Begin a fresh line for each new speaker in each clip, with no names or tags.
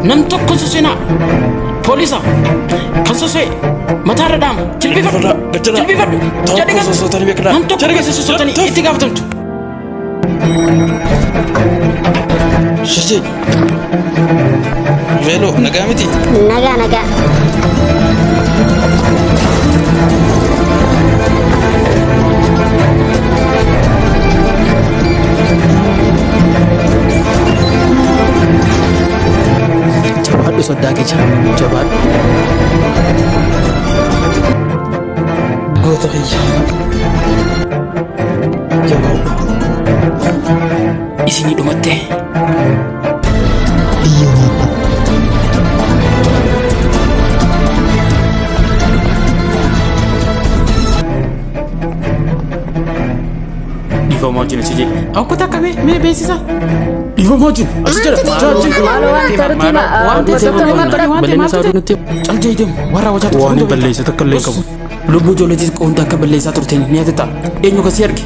Nam tokko hin sosso'inaa. Poolisa kan sosso'e mataarra dhaama. Jilbiifadhu.
Gajjala.
Jilbiifadhu.
Tokko
Jedhi gas.
sossootanii beekadhaa.
Nam tokko
Jedhi
keessa
gas.
sossootanii
Tokko.
itti gaafatamtu.
Shijee. Veeloo nagaa miti.
Nagaa nagaa.
Jabaadhu soddaa keessa. Jabaadhu.
Goota kiyya. Jabaadhu.
Isinii dhumattee.
Biyya nyaadhu.
Dhiifama wajjin achi jee. Akkota akkamii mee beeksisa? Dhiifama wajjin achi jira.
Maaloo waan ta'eef
Waan ta'eef
Balleenya isaa nutti
Cal jee deemu warra wajjaa turte.
Waan balleessa takka illee hin qabu.
Lubbuu ijoolleetis qoonta akka balleessaa turte ni yaadatta. Eenyu kan si arge?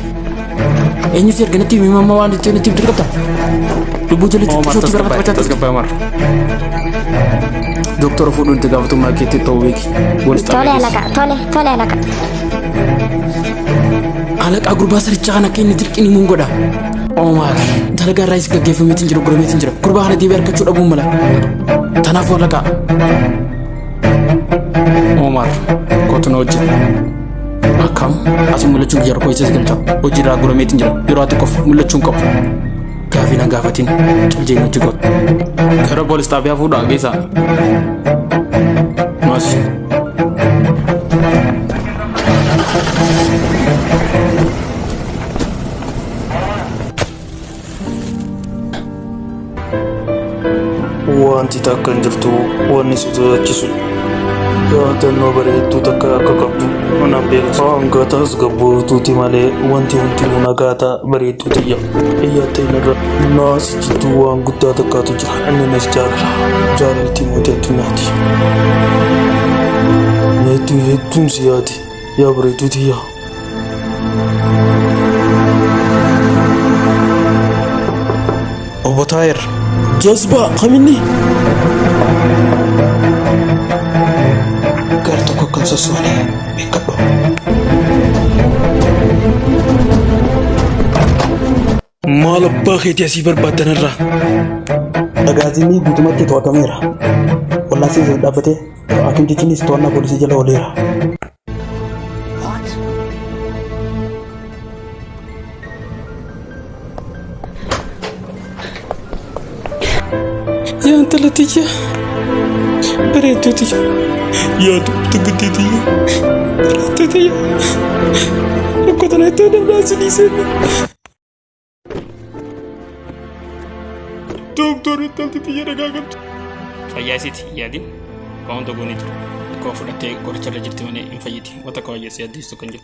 Eenyu si arge natti himi mamma waan itti natti himtu qabda. Lubbuu ijoolleetis
Omar
xiqqootti bara
tasgabbaa'e
barbaadaa turte.
tasgabbaa'e Omar. Doktora fuudhuun itti gaafatamummaa keetti ta'uu beeki. Walitti
Tole
qabee
alaqa tole tole alaqa.
Alaqaa gurbaa sarichaa kan akka inni dirqiin himuun godha. Omar dalagaa irraa is gaggeeffameetiin jira gurameetiin jira. Gurbaa kana deebi'ee argachuu dhabuun mala. Tanaaf alaqaa.
Omar kootu na wajjin.
Akkam asii mul'achuun kiyya rakkoo isa galcha. Hojii irraa gurameetiin jira. Yeroo ati qofa mul'achuun qabu. Gaafii na gaafatiin caljee natti godhu.
Gara poolis xaabiyaa fuudhaa geessaa. Maas.
Wanti takka hin jirtu wanni si sodaachisu yaadannoo bareedduu takka akka qabdu nan beeka. Hanga tasgabbootuuti malee wanti hundinuu nagaa ta'a bareedduu tiyya. Iyyattee irra naas jidduu waan guddaa takkaatu jira. Innis jaalala. Jaalalti mootii addunyaati. Hedduu hedduun si yaade yaa bareedduu tiyya.
Obbo Taayir.
Jazbaa kaminni?
Gar tokko kan sossoone beekadhu.
Maal abbaa keetii asii barbaaddan irraa?
Agaaziinii guutumatti to'atameera. Wallaansi isa dhaabbatee haakimtichinis to'annaa poolisii jala ooleera.
Yaa intala tiyya bareedduu tiyya yaa dubbii guddee tiyya bareedduu tiyya rakkoo tana itti adamnaa si dhiisee. Dooktorri intalti tiyya nagaa qabdi.
Fayyaa isiiti yaadin waan hunda goonee jiru. Akkuma fudhattee qoricha irra jirti malee hin fayyiti. Wanta akka wayyeessee addeessitu kan jiru.